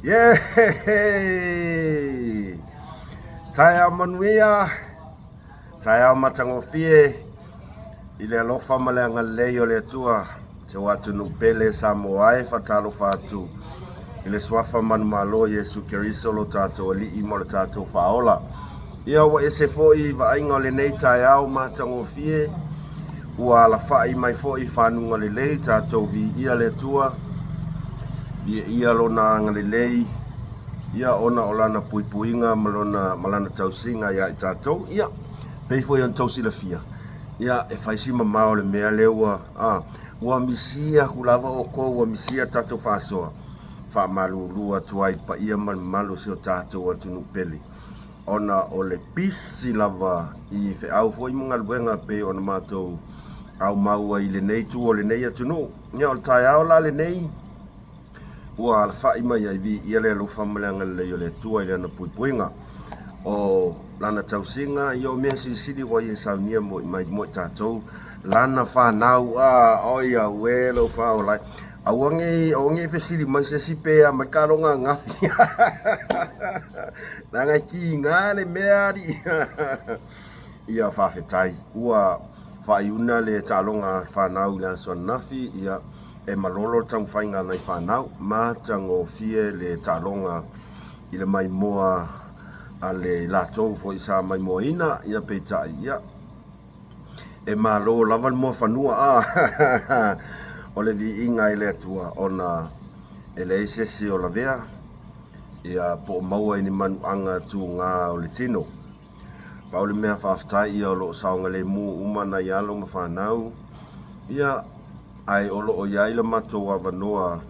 Yeeeeee! Taeao manuia, taeao matagofie i le alofa ma le agalelei o le Atua, si ou atunuu pele Samoa e faatalofa atu i le suafa manumalo Iesu Keriso lo tatou Alii ma lo tatou Faaola. Ia ua ese foi vaaiga o lenei taeao matagofie, ua alafai mai foi fanuga lelei tatou viia le Atua, viia lona agalelei, ia ona o lana puipuiga ma lona ma lana tausiga ia i tatou. Ia pei foi ona tou silafia, ia e fai si mamao o le mea lea ua a ua misia atu lava outou, ua misia tatou faasoa, faamalulu atu ai i le paia ma le mamalu o si o tatou atunuu pele. ona o le pisi lava i feau foi ma galuega pei ona matou aumau ai i lenei itu o lenei atunuu. Ia, o le taeao la lenei ua alafai mai ai, viia le alofa ma le agalelei o le Atua i Lana puipuiga, o Lana tausiga, ia o mea silisili ua Ia saunia mai mo i tatou, Lana fanau, a, oi auē lou faaola ai. Aua nei, aua nei fesili mai se isi pe a mai kaloga ananafi. Leaga e kiga le mea alii. Ia faafetai. Ua faaiuna le taaloga a fanau i le aso ananafi, ia e malolo le taumafaiga a nai fanau. Matagofie le taaloga i le maimoa a le latou foi sa maimoaina, ia peitai, ia E malo lava le muafanua a o le viiga i le Atua ona e leai se isi o lavea ia po o maua i ni manuaga tuga o le tino. Pau le mea faafetai ia o lo o saogalemu uma nai alo ma fanau ia ae o lo o i ai le matou avanoa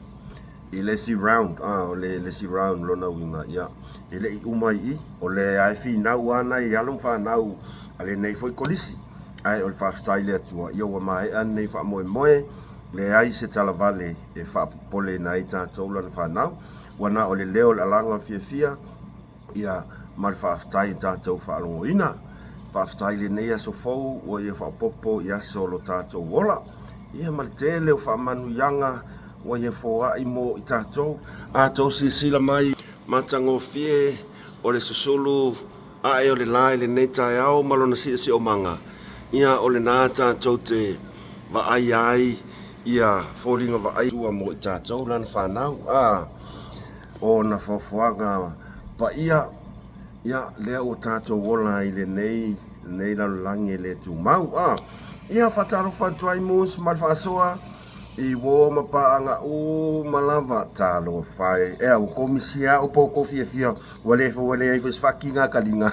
i le isi round, a o le isi round lona uiga, ia, e le i uma ai i i, o lea e finau lava nai alo ma fanau a lenei foi kolisi, ae o le faafetai i le Atua, ia ua maea lenei faamoemoe, leai se talavale e faapopoleina ai tatou lana fanau, ua na o le leo o le alaga o le fiafia, Ia, ma le faafetai i tatou faalogoina. Faafetai i lenei aso fou ua ia faaopoopo i aso o lo tatou ola. Ia, ma le tele o faamanuiaga ua ia foai mo i tatou. A outou silasila mai, matagofie o le susulu ae o le la i lenei taeao ma lona siosiomaga, ia, o lena tatou te vaai ai ia foliga vaai tua mo i tatou lana fanau. A. Ona foafoaga paia, ia, lea ua tatou ola ai i lenei, lenei lalolagi e le tumau. A, ia, faatalofa atu ai Moose ma le faasoa i uo ma paaga uma lava. Talofa e, ea, ua komisia au po kou fiafia, ua le, ua leai foi se faakiga kaliga.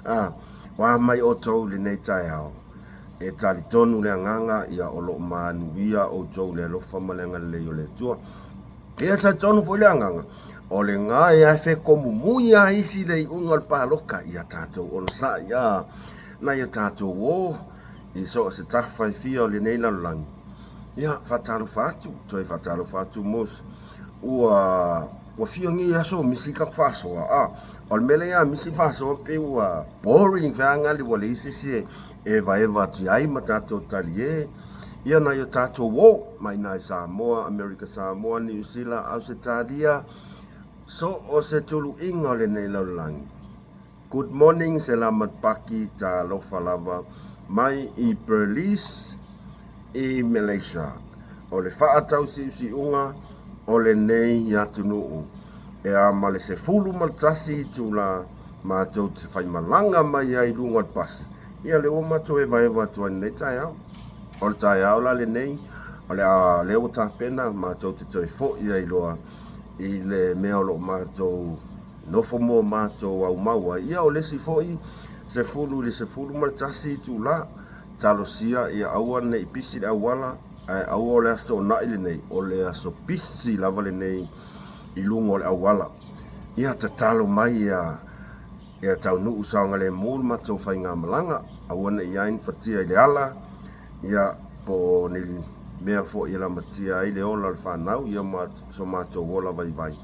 A, ua mai outou i lenei taeao. E talitonu le agaga, ia o lo o manuia outou i le alofa ma le agalelei o le Atua. Ia talitonu foi le agaga, o le gae a e fekomumui a isi le iuga o le paloka, ia tatou onosai a nai o tatou o i so o se tafa e fia o lenei lalolagi. Ia faatalofa atu, toe faatalofa atu Mose. Ua ua fia nei aso misi ka faasoa a o le mea lea ia misi faasoa pei ua boring feagali ua leai se isi e evaeva atu ai ma tatou talie ia nai o tatou o mai nai Samoa, Amerika Samoa, Niu Sila, Ausetalia, so o se tuluiga o lenei lalolagi. Good morning, selamat pagi, talofa lava mai i Perlis i Malaysia. O le faatausiusiuga o lenei atunuu e a ma le 11 itula matou te faimalaga mai ai i luga o le pasi, ia lea ua matou evaeva atu ai i lenei taeao. O le taeao la lenei, o le a lea ua tapena matou te toe foi ai loa i le mea o lo o matou nofo mo matou aumau ai. Ia o le isi foi 10 i le 11 itula, talosia ia aua ne i pisi le auala, ae aua o le Aso Toonai lenei, o le aso pisi lava lenei i luga o le auala. Ia tatalo mai ia ia taunuu saogalemu le matou faigamalaga, aua ne i ai ni fatia i le ala, ia po o ni mea foi e lamatia ai le ola o le fanau, ia ma so matou ola vaivai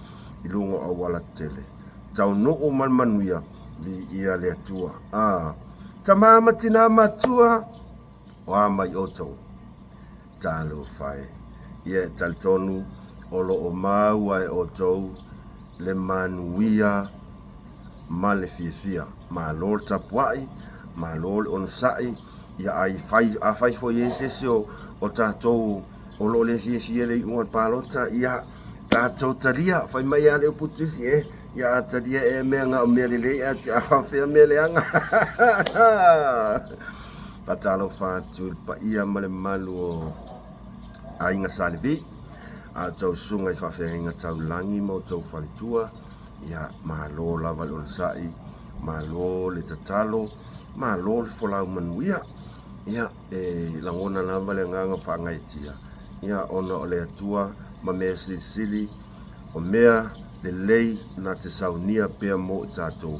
i luga o auala tetele. Taunuu ma le manuia, viia le Atua. A Tama ma Tina Matua, o a mai outou? Talofa e. Ia e talitonu O lo o maua e outou le manuia ma le fiafia. Malo le tapuai, malo le onosai, ia ai fai, afai foi e i ai se isi o, o tatou o lo o le fiafia i le iuga o le palota, ia tatou talia, fai mai lava le upu tusi e, ia a talia ea mea na o mea lelei ae te a faapefea mea leaga. Faatalofa atu i le paia ma le mamalu o Aiga Sa Levi, a outou susuga i faafeagaiga taulagi ma outou faletua, ia malo lava le onosai, malo le tatalo, malo le folau manuia. Ia e lagona lava le agaga faagaeetia, ia ona o le Atua ma mea silisili, o mea lelei na te saunia pea mo i tatou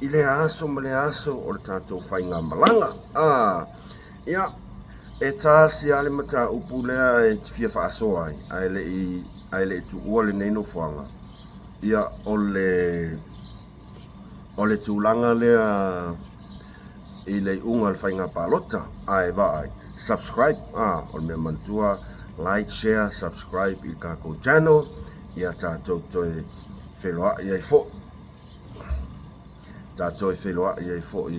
i lea aso ma lea aso o le tatou faigamalaga. A, ia, e tasi lava le mataupu lea e te fia faasoa ai, ae le i, ae le i tuua lenei nofoaga, ia, o le, o le tulaga lea i le iuga o le faiga palota, ae vaai, subscribe, a, o le mea manatua, like, share, subscribe i le tatou channel, ia tatou toe feiloai ai foi. Tatou e feiloai ai foi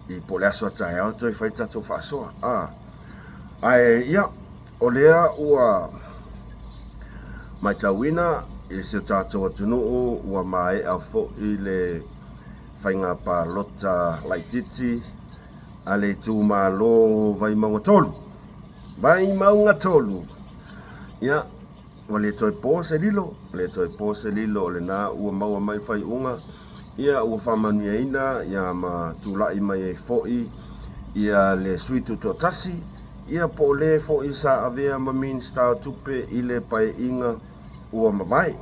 i po o le aso a taeao toe fai tatou faasoa. A, ae ia, o lea ua matauina i si o tatou atunuu ua maea foi le faiga palota laitiiti a le itumalo Vaimauga 3. Vaimauga 3! Ia, Ua le toe po se lilo, le toe po se lilo o lena ua maua mai faaiuga, ia ua faamanuiaina ia ma tulai mai ai foi ia le sui tutoatasi, ia po o le foi sa avea ma Minisita o Tupe i le Paeaiga ua mavae.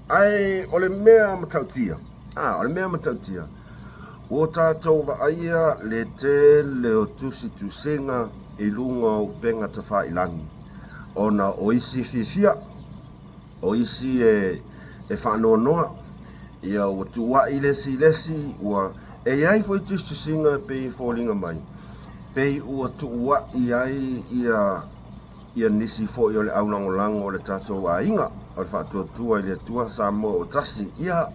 Ae o le mea matautia, a, o le mea matautia, ua tatou vaaia le tele o tusitusiga i luga o upega tafailagi, ona o isi e fiafia, o isi e, e faanoanoa, ia ua tuuai le isi i le isi, ua e i ai foi tusitusiga e pei e foliga mai, pei ua tuuai ai ia ia nisi foi o le aulagolago o le tatou aiga o le Faatuatua i le Atua Samoa ua Tasi. Ia,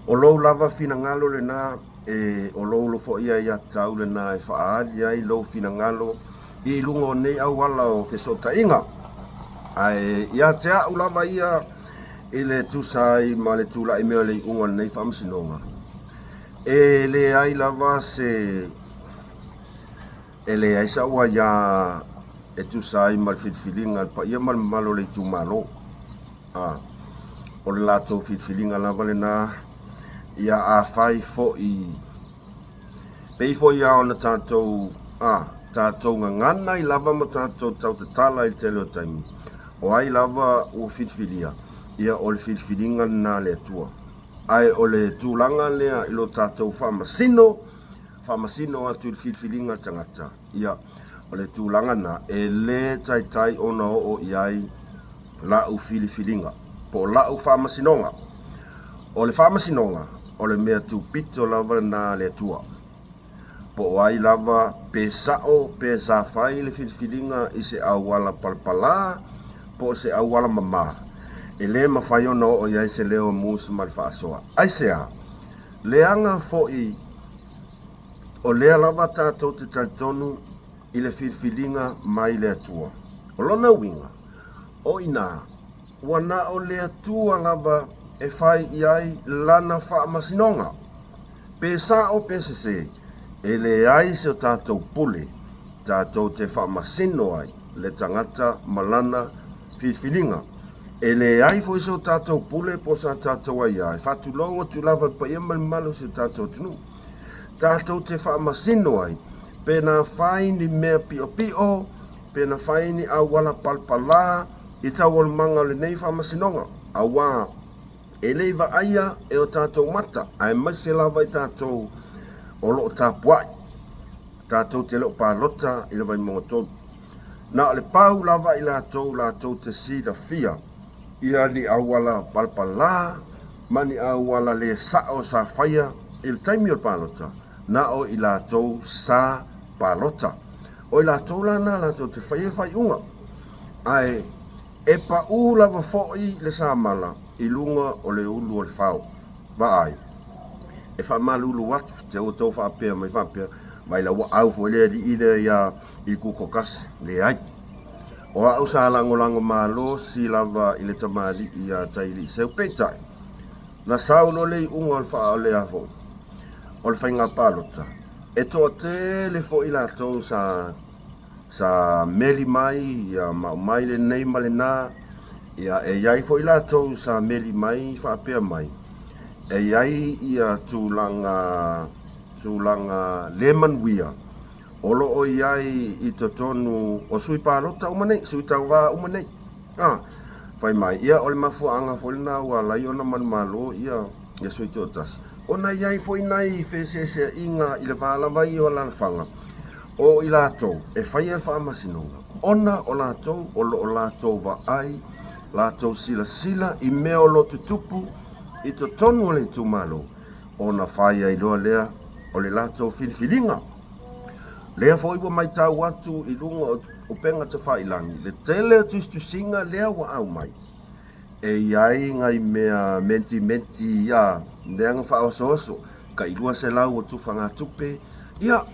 o lou lava finagalo lena, e, o lou foi aiatatau lena e faaali ai lou finagalo i luga o nei auala o fesootaiga. Ae ia te a'u lava ia i le tusa ai ma le tulai mai o le iuga o lenei faamasinoga, e leai lava se e leai sa'u aiā e tusa ai ma le filifiliga a le paia ma le mamalu o le itumalo. A, o le latou filifiliga lava lena, ia afai foi Pei foi lava ona tatou, a, tatou gagana ai lava ma tatou tautatala i le tele o taimi, o ai lava ua filifilia, ia o le filifiliga lena a le Atua. Ae o le tulaga lea i lo tatou faamasino, faamasino atu i le filifiliga a le tagata, ia, o le tulaga lena e le taitai ona oo i ai la'u filifiliga, po o la'u faamasinoga. O le faamasinoga, o le mea tupito lava lena a le Atua. Po o ai lava, pe sa'o pe sa fai le filifiliga i se auala palapalā po o se auala mamā, e le mafai ona oo i ai se leo o Musa ma le faasoa. Aisea? Leaga foi o lea lava tatou te talitonu i le filifiliga mai le Atua. O lona uiga, o inā, ua na o le Atua lava e fai i ai Lana faamasinoga. Pe sa'o pe sesē, e leai se o tatou pule tatou te faamasino ai le tagata ma lana filifiliga. E leai foi se o tatou pule po o sa tatou aiā e faatulou atu lava i le paia ma le mamalu o si o tatou atunuu. Tatou te faamasino ai pe na fai ni mea piʻopiʻo, pe na fai ni auala palapalā i taualumaga o lenei faamasinoga, auā e le i vaaia e o tatou mata, aemaise lava i tatou o lo o tapuai, tatou te le o palota i le Vaimauga 3. Na o le pau lava i latou latou te silafia ia ni auala palapalā ma ni auala le sa'o sa faia i le taimi o le palota, na o i latou sa palota. O i latou la na latou te faia le faaiuga. Ae. E paʻū lava foi le samala i luga o le ulu o le fao. Vaai, e faamalulu atu te outou faapea mai faapea, Vai la ua au foi le alii lea ia i le Kukokasi. Leai. O au sa lagolago malosi lava i le tamalii ia Tailiiseu. Peitai, na sau loa le iuga o le faa o le a foi, o le faiga palota, e toatele foi latou sa sa meli mai ia ma aumai lenei ma lena, ia e i ai foi latou sa meli mai faapea mai, e i ai ia tulaga tulaga le manuia o lo o i ai i totonu o sui palota uma nei, sui tauva uma nei. A, fai mai, ia o le mafuaaga foi lena ua ala ai ona manumalo ia ia sui toatasi, ona e i ai foi nai feeseeseaiga i le va lava ia o alaalafaga o i latou e faia le faamasinoga, ona o latou o lo o latou vaai, latou silasila i mea o lo o tutupu i totonu o le itumalo, ona fai ai loa lea o le latou filifiliga. Lea foi ua matau atu i luga o upega tafailagi le tele o tusitusiga lea ua aumai, e i ai nai mea mentimenti ia lea na faaosooso, tai 200 o tufagatupe, ia,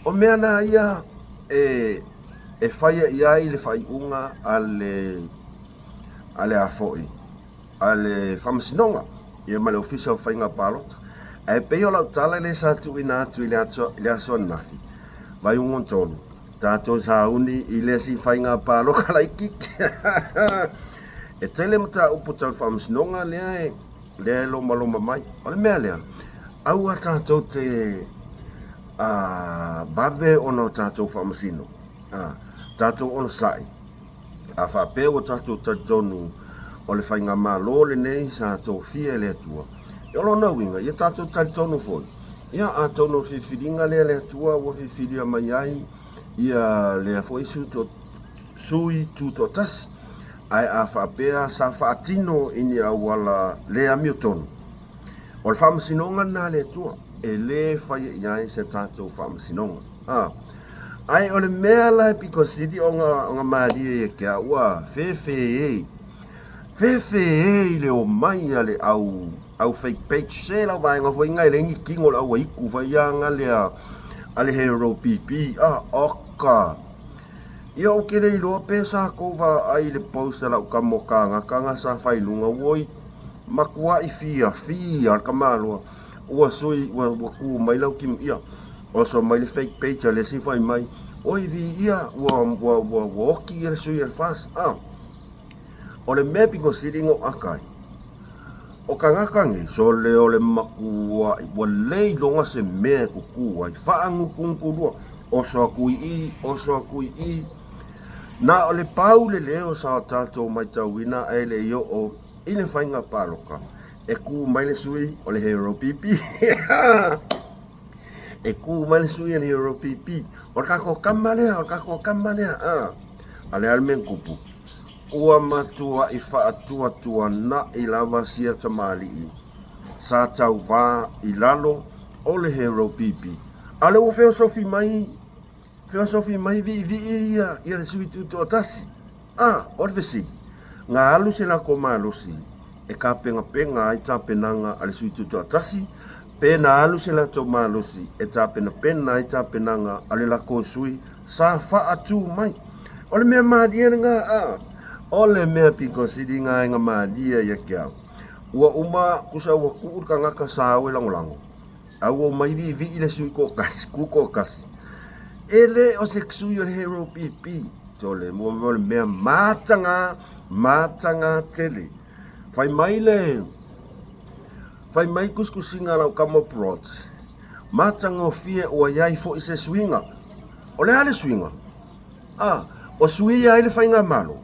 o mea na ia e, e faia i ai le faaiuga a le, a le a foi, a le Faamasinoga ia ma le Ofisa o Faiga Palota. Ae pei o lau tala lea sa tuuina atu i le aso, i le aso ananafi, Vaiuga 3, tatou sauni i le isi faiga palota laitiiti. E tele mataupu tau le Faamasinoga lea e, lea e lomaloma mai. O le mea lea, aua tatou te vave ona o tatou faamasino, tatou onosai, A faapea ua tatou talitonu o le faigamalo lenei sa tofia e le Atua, ia o lona uiga, ia tatou talitonu foi, ia atonu o le filifiliga lea a le Atua ua filifilia mai ai ia lea foi sui tutoatasi. Ae a faapea sa faatino i ni auala le amiotonu, o le faamasinoga lena a le Atua, e le faia i ai se tatou faamasinoga. A. Ae o le mea la e pito sili ona, ona malie ia te au, ua fefe, fefe i le omai a le au, au fake page, se lau vaega foi na e leai ni tino o le au aitu fai aga lea a le Hero PP, a, oka. Ia ou te le iloa pe sa tou vaai i le post a lau tama o Kāgaka na sa fai i luga, oi, matuai fiafia le tamaloa. Ua sui, ua, ua tu mai lau timu, ia, oso mai le fake page a le isi fai mai, oi viia, ua, ua, ua, ua oti ia le sui a le FAS. Ah, o le mea pito sili ona ou aka ai, o tagata nei, sole o le matuai, ua le iloga se mea e tutu ai, faanutunutulua, oso atu i i, oso atu i i. Na o le pau le leo sa tatou matauina ae le i oo i le faiga palota, E kū mai le sui o le Hero PP. E kū mai le sui o le Hero PP. O le tatou kama lea, o le tatou kama lea. A, a le a le mea na tupu? Ua matuai faatuatuanai lava sia tamalii sa tauvā i lalo o le Hero PP. A o lea ua feosofi mai Feosofi mai viivii ia ia le sui tutoatasi. A, o le fesili, na alu se lako malosi e tapenapena ai tapenaga a le sui tutoatasi, pe na alu se latou malosi e tapenapena ai tapenaga a le lako sui sa faatu mai? O le mea malie lena, a, o le mea pito sili na e na malie ia te au. Ua uma tusa ua tuu le tagata sa au e lagolago. A ua omai viivii le sui toatasi, ku toatasi. E le o se sui o le Hero PP. Sole, mua o le mea mataga, mataga tele. Fai mai le, fai mai tusitusiga a lau tama Prot, matagofie ua i ai foi se suiga. O le a le suiga? A, o suia ai le faigamalo.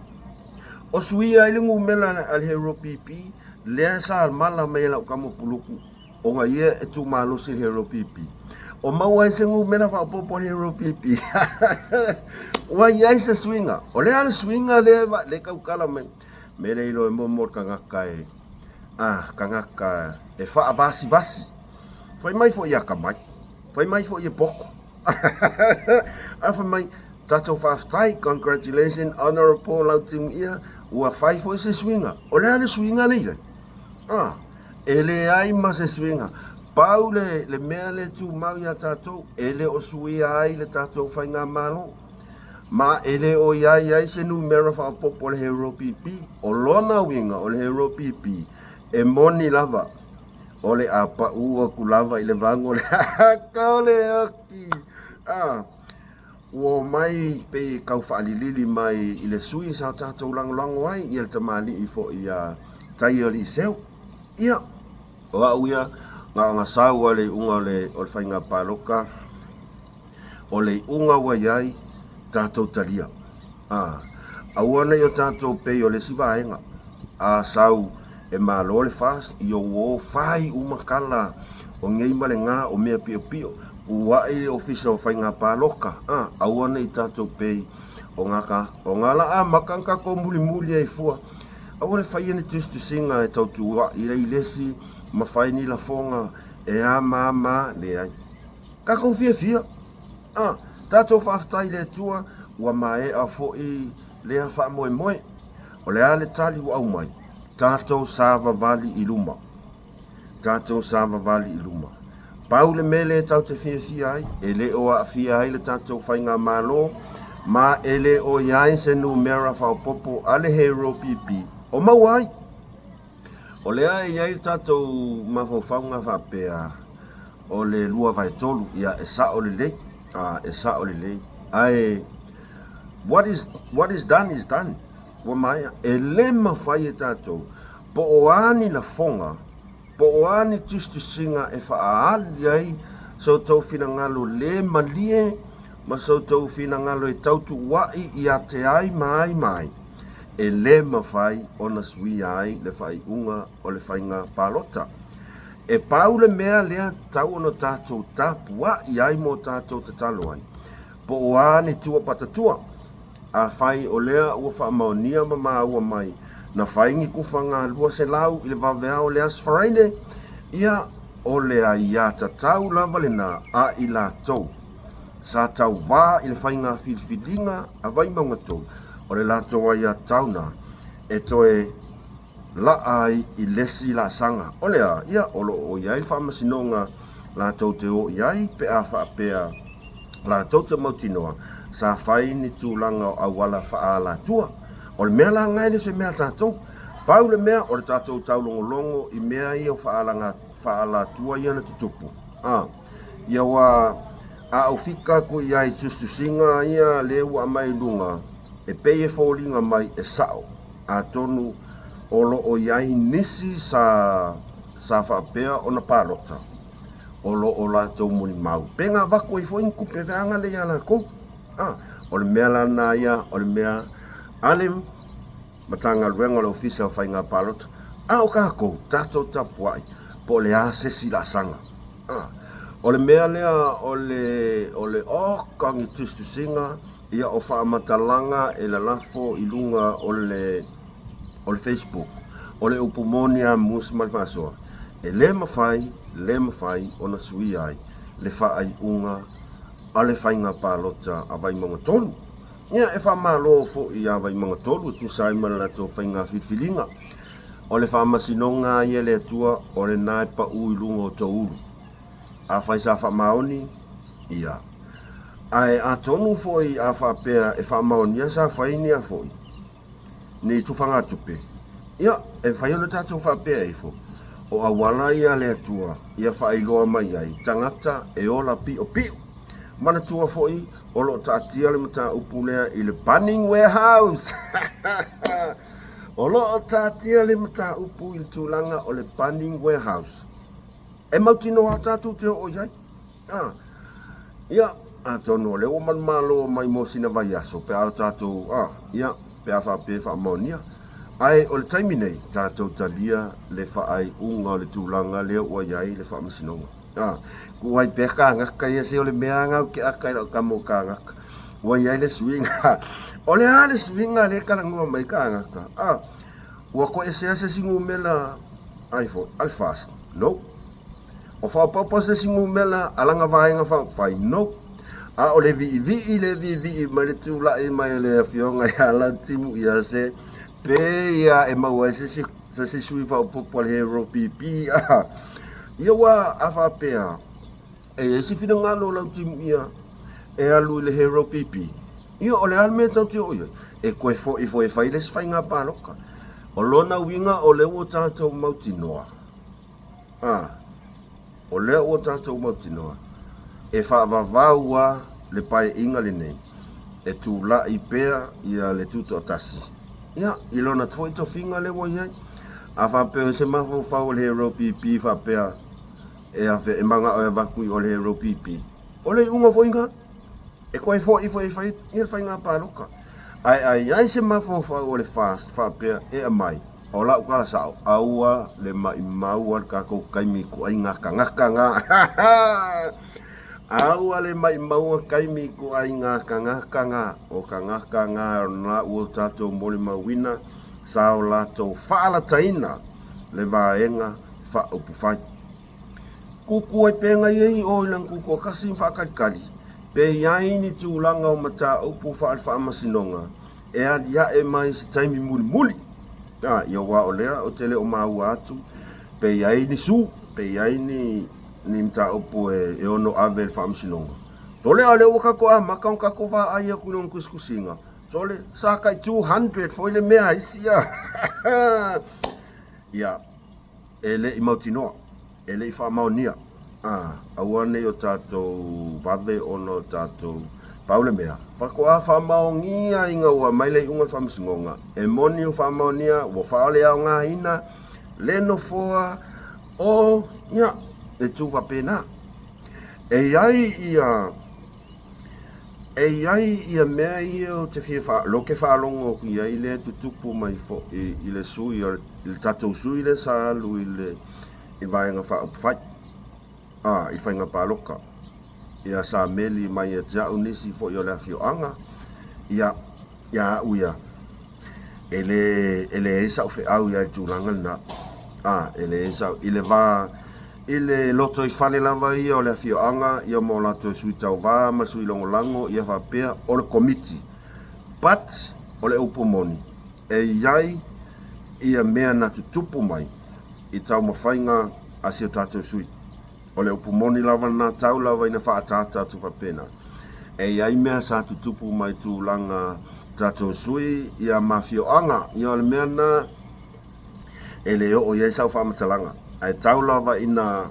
O suia ai le numera a le Hero PP, lea sa mala mai e lau tama Puluku. Ona ia e tumalosi i le Hero PP. O maua ai se numera faaopoopo a le Hero PP. Ua i ai se suiga. O le a le suiga lea e tautala mai? Me le iloa e momo le tagata e, ah, tagata e faavasivasi. Fai mai foi e atamai. Fai mai foi e poto. Ae fai mai, tatou faafetai, congratulations, honorable Lautimuia. Ua fai foi se suiga. O le a le suiga lea i ai? A, e leai ma se suiga. Pau le, le mea lea e tumau iā tatou, e le o suia ai le tatou faigamalo. Ma e le o i ai ai se numera faaopoopo o le Hero PP. O lona uiga o le Hero PP, e moni lava, o le a paʻu aku lava i le vagu o le aka o le oki. A, ua omai pei e tau faalilili mai i le sui sa tatou lagolago ai, ia le tamalii foi ia Taialiiseu. Ia, o au ia, na ona sau lava i le iuga o le, o le faiga palota, O le iuga ua i ai, tatou talia. A, aua ne i o tatou pei o le isi vaega. A sau e malo le FAST, ia ua o fai uma tala o nei ma le na, o mea piopio, pua'i le Ofisa o Faiga Palota. A, aua ne i tatou pei o na tagata. O na la amata ona tatou mulimuli ai fua. Aua le faia ni tusitusiga e tau tuua'i ai le isi ma fai ni lafoga e a ma a ma a, leai. Tatou fiafia, a, tatou faafetai i le Atua ua maea foi lea faamoemoe. O le a le tali ua aumai? Tatou savavali i luma. Tatou savavali i luma. Pau le mea lea tatou te fiafia ai, e le o aafia ai le tatou faigamalo, ma e le o i ai se numera faaopoopo a le Hero PP o maua ai. O lea e i ai le tatou mafaufauga faapea o le 2/3, ia e sao lelei, a, e sao lelei. Ae what is, what is done is done. Ua maea. E le mafai e tatou po o a ni lafoga, po o a ni tusitusiga e faaali ai so outou finagalo le malie ma so outou finagalo e tautuua'i ia te ai ma ai ma ai, e le mafai ona suia ai le faaiuga o le faiga palota. E pau le mea lea tatau ona tatou tapua'i ai mo tatou tatalo ai, po o a ni tua patatua. Afai o lea ua faamaonia ma maua mai na fai ni tufaga 200 i le vaveao o le Aso Faraile, ia, o le aiatatau lava lena a i latou sa tauvā i le faiga filifiliga a Vaimauga 3, o le latou aiatatau na e toe laa ai i lesi laasaga. O le a? Ia, o lo o i ai le faamasinoga latou te o i ai pe a faapea latou te mautinoa sa fai ni tulaga o auala faaalatua. O le mea la lena e le o se mea a tatou. Pau le mea, o le tatou taulogologo i mea ia o faaalatua ia na tutupu. A, ia ua a ou fika atu i ai i tusitusiga ia lea ua aumai i luga, e pei e foliga mai e sao. Atonu o lo o i ai nisi sa sa faapea ona palota, o lo o latou molimau pe na avatu ai foi ni tupe feaga lea ia latou. A, o le mea la lena ia, o le mea a le Matagaluega o le Ofisa o Faiga Palota, a o tatou, tatou tapuai po o le a se isi laasaga. A, o le mea lea o le, o le oka ni tusitusiga, ia o faamatalaga e lalafo i luga o le o le Facebook. O le upu moni a musi ma le faasoa, e le mafai, le mafai ona suia ai le faaiuga a le faiga palota a Vaimauga 3. Ia, e faamalo foi ia Vaimauga 3 e tusa ai ma le latou faiga filifiliga. O le faamasinoga ia e le Atua, o lena e pau i luga o tou ulu. Afai sa faamaoni, ia. Ae atonu foi a faapea e faamaonia sa fai ni a foi, ni tufagatupe, ia, e mafai ona tatou faapea ifo, o auala ia a le Atua ia faailoa mai ai tagata e ola piopio. Manatua foi o lo o taatia le mataupu lea i le Burning Warehouse. O lo o taatia le mataupu i le tulaga o le Burning Warehouse. E mautinoa tatou te oo i ai. A, ia, atonu o lea ua manumalo mai mo sina vaiaso pe a tatou, a, ia, pe a faapea e faamaonia. Ae o le taimi nei, tatou talia le faaiuga o le tulaga lea ua i ai le faamasinoga. A, ku ai pea kānaka ia se o le mea lava ou te aka i lau tama o kānaka. Ua i ai le suiga. O le a le suiga lea e talanoa mai kānaka? A, ua toesea se isi numera ai foi, a le FAST? No. O faaopoopo se isi numera a lana vaega faaupufai? No. A o le viivii le viivii mai le tulai mai o le afioga ia Lautimu ia se Pe ia e maua ai se isi se isi sui faaopoopo a le Hero PP a. Ia ua a faapea e i ai se finagalo o lau timuia e alu i le Hero PP, ia o le a le mea e tatou te oo i ai? E toe foi foi e fai le isi faiga palota. O lona uiga o lea ua tatou mautinoa A, o lea ua tatou mautinoa, e faavavau lava le paeaiga lenei e tulai pea ia le Tutoatasi, ia, i lona foi tofiga lea ua i ai. A faapea o se mafaufau o le Hero PP faapea e afe e manao e avatu i o le Hero PP, o le iuga foi lena. E toe foi foi e fai ia le faiga palota. Ae a i ai se mafaufau o le FAST faapea e aumai, o lau tala sao, aua le maimaua le tatou taimi ituaiga tagata na. Aua le maimaua taimi ituaiga tagata na. O tagata na na ua tatou molimauina sa o latou faalataina le vaega faaupufai. Kuku ai pe ngai ai o i lana tutoatasi ma faatalitali pe i ai ni tulaga o mataupu faale-faamasinoga e aliae mai i se taimi mulimuli. A, ia aua o lea ou te le o maua atu pe i ai ni su, pe i ai ni, ni mataupu e, e ono ave i le faamasinoga. Sole, a o lea ua tatou amata ona tatou vaai atu i lona tusitusiga. Sole, sa tai 200 foi le mea a isi a. Ia, e le i mautinoa, e le i faamaonia, a, aua ne i o tatou vave ona o tatou pau le mea, faatoa faamaonia ina ua aumai le iuga o le faamasinoga, e moni ua faamaonia, ua faaleaogaina le nofoa o, ia, le itu faapena. E i ai ia E i ai ia mea ia ou te fia faa, lea ou te faalogo atu i ai lea e tutupu mai foi i le sui o le, i le tatou sui lea sa alu i le i Vaega Faaupufai, a, i faiga palota. Ia sa meli mai ia te au nisi foi o le afioaga, ia, ia au ia, e le, e leai sau feau ia i le tulaga lena. A, e leai sau, i le va, I le lotoifale lava ia o le afioaga ia ma o latou sui tauva ma sui lagolago ia faapea o le komiti. But o le upu moni, e i ai ia mea na tutupu mai i taumafaiga a si o tatou sui. O le upu moni lava lena tau lava ina faaataata atu faapena. E i ai mea sa tutupu mai tulaga tatou sui ia ma afioaga ia o le mea lena e le oo i ai sau faamatalaga, ae tau lava ina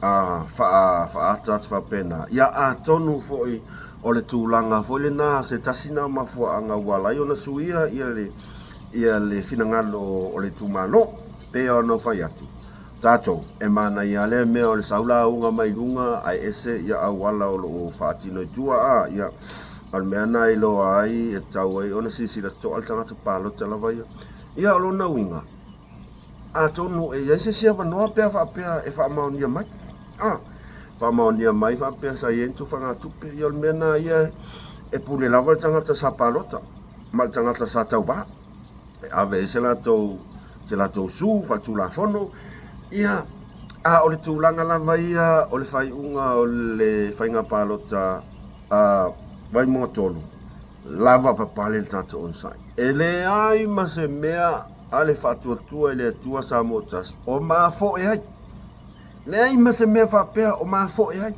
faaata atu faapena. Ia atonu foi o le tulaga foi lena se tasi na o mafuaaga ua ala ai ona suia ia le, ia le finagalo o le itumalo. Pei ona ou fai atu, tatou e manaia lea mea o le sau lauga mai luga ae ese ia auala o lo o faatino i tua a ia o le mea na iloa ai e tatau ai ona silasila totoa le tagata palota lava ia. Ia o lona uiga, atonu e i ai se isi avanoa pe a faapea e faamaonia mai. A, faamaonia mai faapea sa i ai ni tufagatupe, ia o le mea lena ia e pule lava le tagata sa palota ma le tagata sa tauva e ave ai se latou se latou su faaletulafono. Ia, a o le tulaga lava ia o le faaiuga o le faiga palota a Vaimauga 3, Lava papale le tatou onosai. E leai ma se mea a le Faatuatua i le Atua Samoa Tasi o mafoe ai. Leai ma se mea faapea o mafoe ai.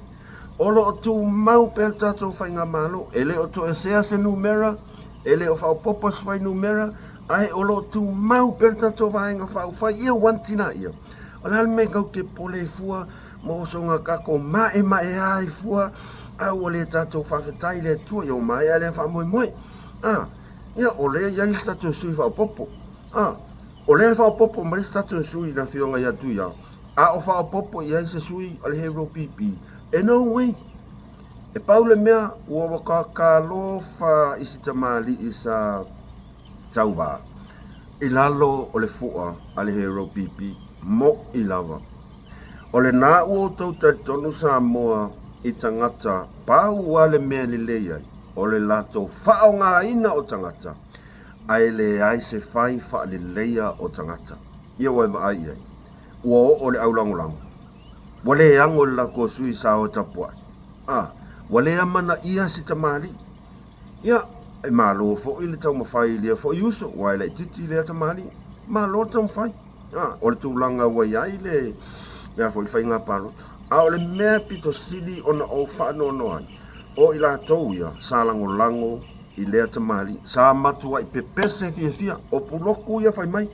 O lo o tumau pea le tatou faigamalo. E le o toesea se numera, e le o faaopoopo se fuainumera, ae o lo o tumau pea le tatou Vaega Faaupufai. Ia ua tina ia. O le a le mea tatou te popole ai fua ma osoga tatou maemaea ai fua, a ua le tatou faafetai i le Atua, ia ua maea lea faamoemoe. A, ia o lea e i ai se tatou sui faaopoopo. A, o lea e faaopoopo mai se tatou sui i le afioga ia Tuiao, a o faaopoopo i ai se sui o le Hero PP, e no way. E pau le mea, ua ua talofa i si tamalii sa tauva i lalo o le fua a le Hero PP, mo'i lava. O lena ua outou talitonu Samoa i tagata pau a le mea lelei ai, o le latou faaaogaina o tagata, ae leai se fai faaleleia o tagata. Ia ua e vaai i ai, ua oo le aulagolago, ua le ago i le latou sui sa o e tapuai, a ua le amanaia si tamalii. Ia, E malo foi le taumafai i lea foi uso, aua e laitiiti lea tamalii. Malo le taumafai. A, o le tulaga ua i ai le, le a foi le faiga palota. A o le mea pito sili ona ou faanoanoa ai, o i latou ia sa lagolago i lea tamalii, sa matuai pepese fiafia, o puloku ia fai mai.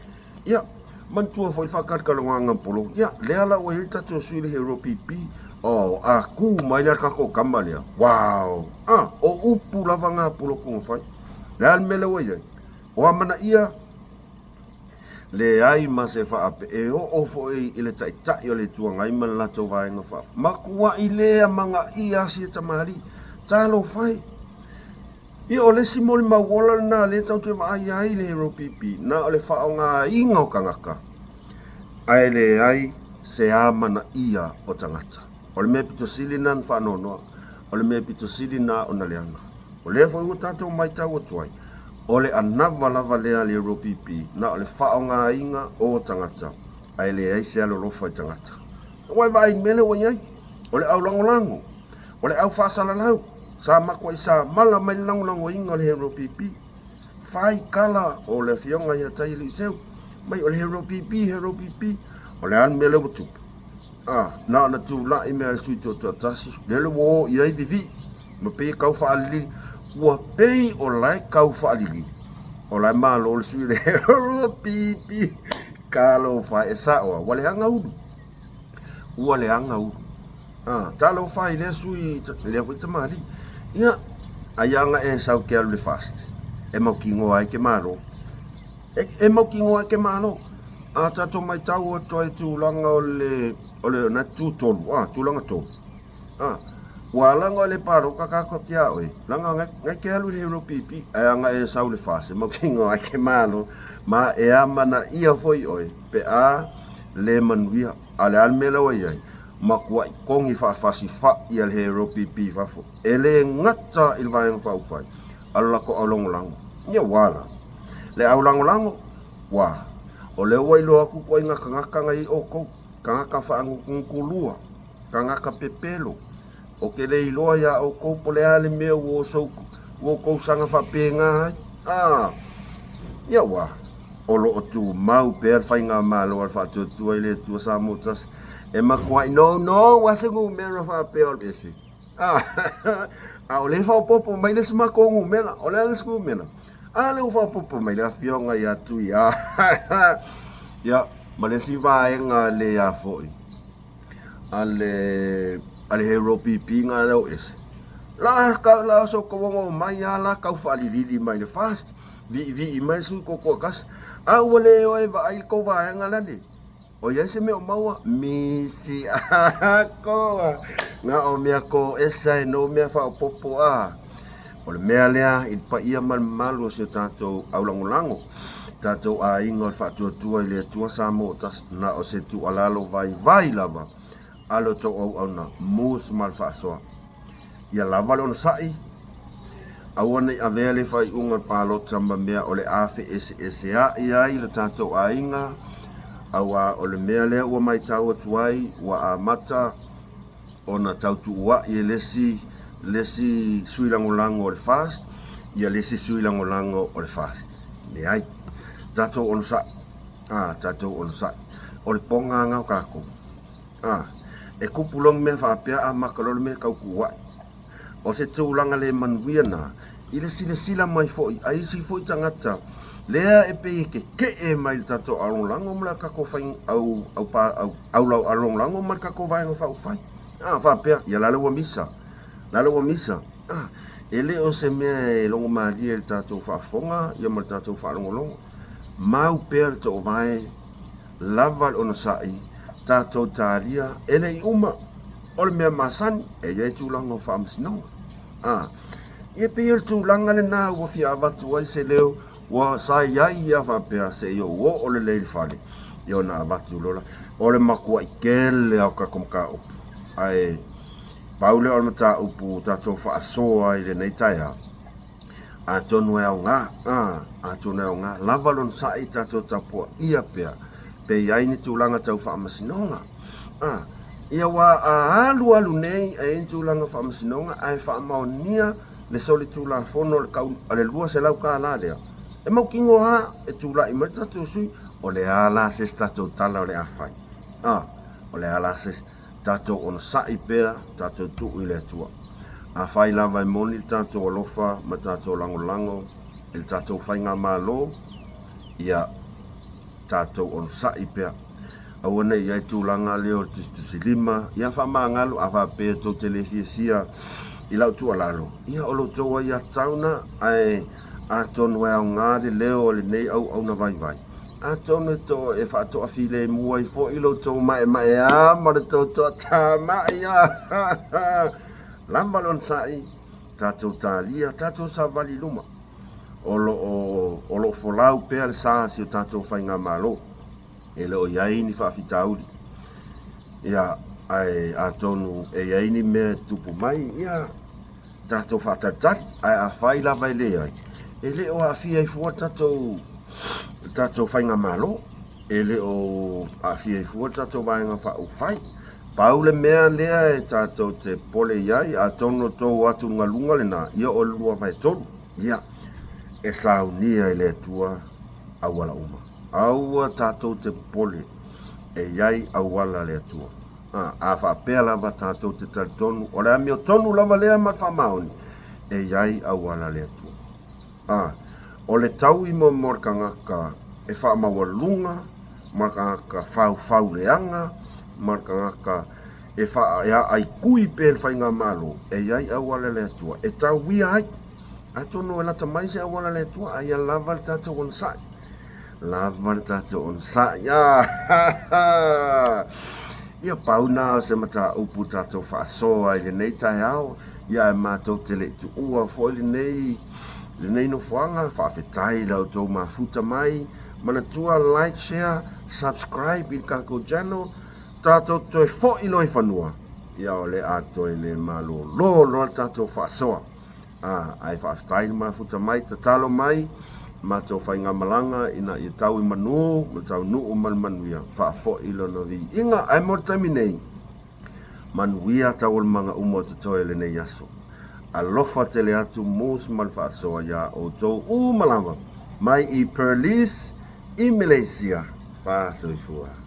Ia, manatua foi le faatalatalanoaga ma puloku. Ia, lea la ua i ai le tatou sui le Hero PP. Oh, a kū mai la le tatou tama lea. Wow! Ah, o upu lava na a puloku na fai. Le a le mea lea ua i ai? O amanaia leai ma se faape e oo foi i le Taitai o le Itu Agai ma le latou Vaega Faafuasei. Matuai le amanaia sia tamalii. Talofa e! Ia, o le isi molimau ola lena lea tatou te vaai ai i le Hero PP, na o le faaaogaina o tagata, ae leai se amanaia o tagata. O le mea pito sili lena na faanoanoa, o le mea pito sili lena ona leaga. O lea foi ua tatou matau atu ai, o le anava lava lea a le Hero PP, na o le faaaogaina o tagata, ae leai se alolofa i tagata. Aua e vaai i le mea lea ua i ai, o le aulagolago, o le au faasalalau, sa matuai samala mai le lagolagoina o le Hero PP. Fai tala o le afioga ia Taialiiseu, mai o le Hero PP, Hero PP. O le a le mea lea ua tupu? A, na ona tulai mai le sui toatoatasi, lea le ua o i ai vivii, ma pei e tau faalilili. Ua pei o la e tau faalilili, o la e malo le sui le Hero PP. Talofa e sao a, ua leaga ulu. Ua leaga ulu. A, talofa i lea sui, lea foi tamalii. Ia, ai aga e sau ke alu le fast, e mautinoa ai ke malo. E, e mautinoa ai ke malo. A tatou maitau atu ai tulaga o le, o le na tu tolu, a, tulaga tolu. A, ua ala ona le paloka kākou ki a oe, langa ngai, ngai ke alu i le hero pipi, ae aga e sau le fase, mautinoa ai ke malo, ma e amanaia foi oe, pe a le manuia. A o le a le mea lea ua i ai? Matuai togi faafasifa'i a le hero pipi i fafo, e le gata i le Vaega Faaupufai, a o le latou aulagolago. Ia ua ala le aulagolago, ua, o lea ua iloa atu ituaiga tagata na i ai outou, tagata faanutunutulua, tagata pepelo, ou te le iloa iā outou po o le a le mea ua outou saga faapena ai. A, ia ua, o lo o tumau pea le faigamalo a le Faatuatua i le Atua Samoa Tasi e matuai nounou lava se numera faapea o le ese. A, a o lea e faaopoopo mai le isi matou numera, o le a le isi numera? A lea ua faaopoopo mai le afioga ia Tuia. Ia, ma le isi vaega le a foi. A le a le hero pipi nga leo ese. La ka la so ko wongo mai a la kau faalilili mai le fast vi vi mai su ko ko kas a ua le oe va ai ko vaega la le o iai se mea o maua misi a koa nga o mea ko esa e no mea faaopoopo a O le mea lea i le paia ma le mamalu o si o tatou aulagolago, tatou aiga o le faatuatua i le Atua Samoa tasi, na o se tuualalo vaivai lava a lo outou auauna mus ma le faasoa. Ia lava le onosai, aua ne i avea le faaiuga o le palota ma mea o le a feeseesea'i ai lo tatou aiga, auā o le mea lea ua maitau atu ai ua amata ona tautuua'i e le isi le isi sui lagolago o le FAST ia le isi sui lagolago o le FAST. Leai. Tatou onosai. A, tatou onosai. O le poga o tatou. A, e kupu loa mea faapea amata loa le mea tautuua'i. O se tulaga le manuia na i le silasila mai foi a isi foi tagata lea e pei e keke'e mai le tatou alogolago ma le tatou fai au au pa au au lau alogolago ma le tatou Vaega Faaupufai. A faapea, ia la le ua misa, la le ua misa. A, e le o se mea e logomalie i le tatou faafofoga ia ma le tatou faalogologo. Mau pea le toovae lava le onosai, tatou talia, e le i uma. O le mea masani, e i ai tulaga o faamasinoga. A, ia pei o le tulaga lena ua fia avatu ai se leo, ua sa i ai ia faapea se i ou oo lelei i le fale, ia ona avatu loa la. O le matuai tele lava o tatou mataupu, ae pau lea o le mataupu tatou faasoa ai i lenei taeao. Atonu e aoga, a, atonu e aoga lava lona sa'i tatou tapuaia pea pe i ai ni tulaga tau faamasinoga. A, ia ua a alu alu nei e i ai ni tulaga faamasinoga ae faamaonia le solitulafono le kau a le $200 lea, e mautinoa lava e tulai mai le tatou sui, o le a la se isi tatou tala o le a fai? A, o le a la se tatou onosai pea, tatou tuu i le Atua. Afai lava e moni le tatou alofa ma le tatou lagolago i le tatou faigamalo, ia tatou onosai pea. Aua ne i i ai tulaga lea o le tusitusilima, ia faamagalo a faapea tou te le fiafia i lau tuualalo, ia o lo outou aiatatau na, ae atonu e aoga le leo o lenei auauna vaivai, atonu e to e faatoafilemu ai foi lo outou maemaea ma le tou toatamai. Lava le onosai, tatou talia, tatou savali i luma. O lo o, o lo o folau pea le sa a si o tatou faigamalo. E le o i ai ni faafitauli. Ia, ae atonu e i ai ni mea e tupu mai, ia, tatou faatalitali. Ae afai lava e leai, e le o aafia ai fua le tatou, le tatou faigamalo. E le o aafia ai fua le tatou Vaega Faaupufai. Pau le mea lea e tatou te popole i ai, atonu o tou atugaluga lena, ia o le 2/3. Ia, e saunia e le Atua auala uma. Aua tatou te popole, e i ai auala a le Atua. A, a faapea lava tatou te talitonu, o le amiotonu lava lea ma le faamaoni, e i ai auala a le Atua. A, o le taui mo le tagata e faamaualuga, ma le tagata faufauleaga, ma le tagata e faa, e aaikui pea i le faigamalo, e i ai auala a le Atua e tauia ai. Atonu e lata mai se auala a le Atua, a ia lava le tatou onosai. Lava le tatou onosai. Ah! Ia pau na o se mataupu tatou faasoa i lenei taeao, ia ae matou te le i tuua foi lenei lenei nofoaga. Faafetai i la outou mafuta mai. Manatua like, share, subscribe i le tatou channel. Tatou toe foi loa i fanua, ia o le a toe le malolo loa le tatou faasoa. A, ae faafetai le mafuta mai, tatalo mai matou faigamalaga ina ia tau i manu ma taunuu ma le manuia, faafoi lona viiga. Ae mo le taimi nei, manuia taualumaga uma o totoe lenei aso. Alofa tele atu Moose ma le faasoa iā outou uma lava mai i Perlis i Malaysia. Fa soifua.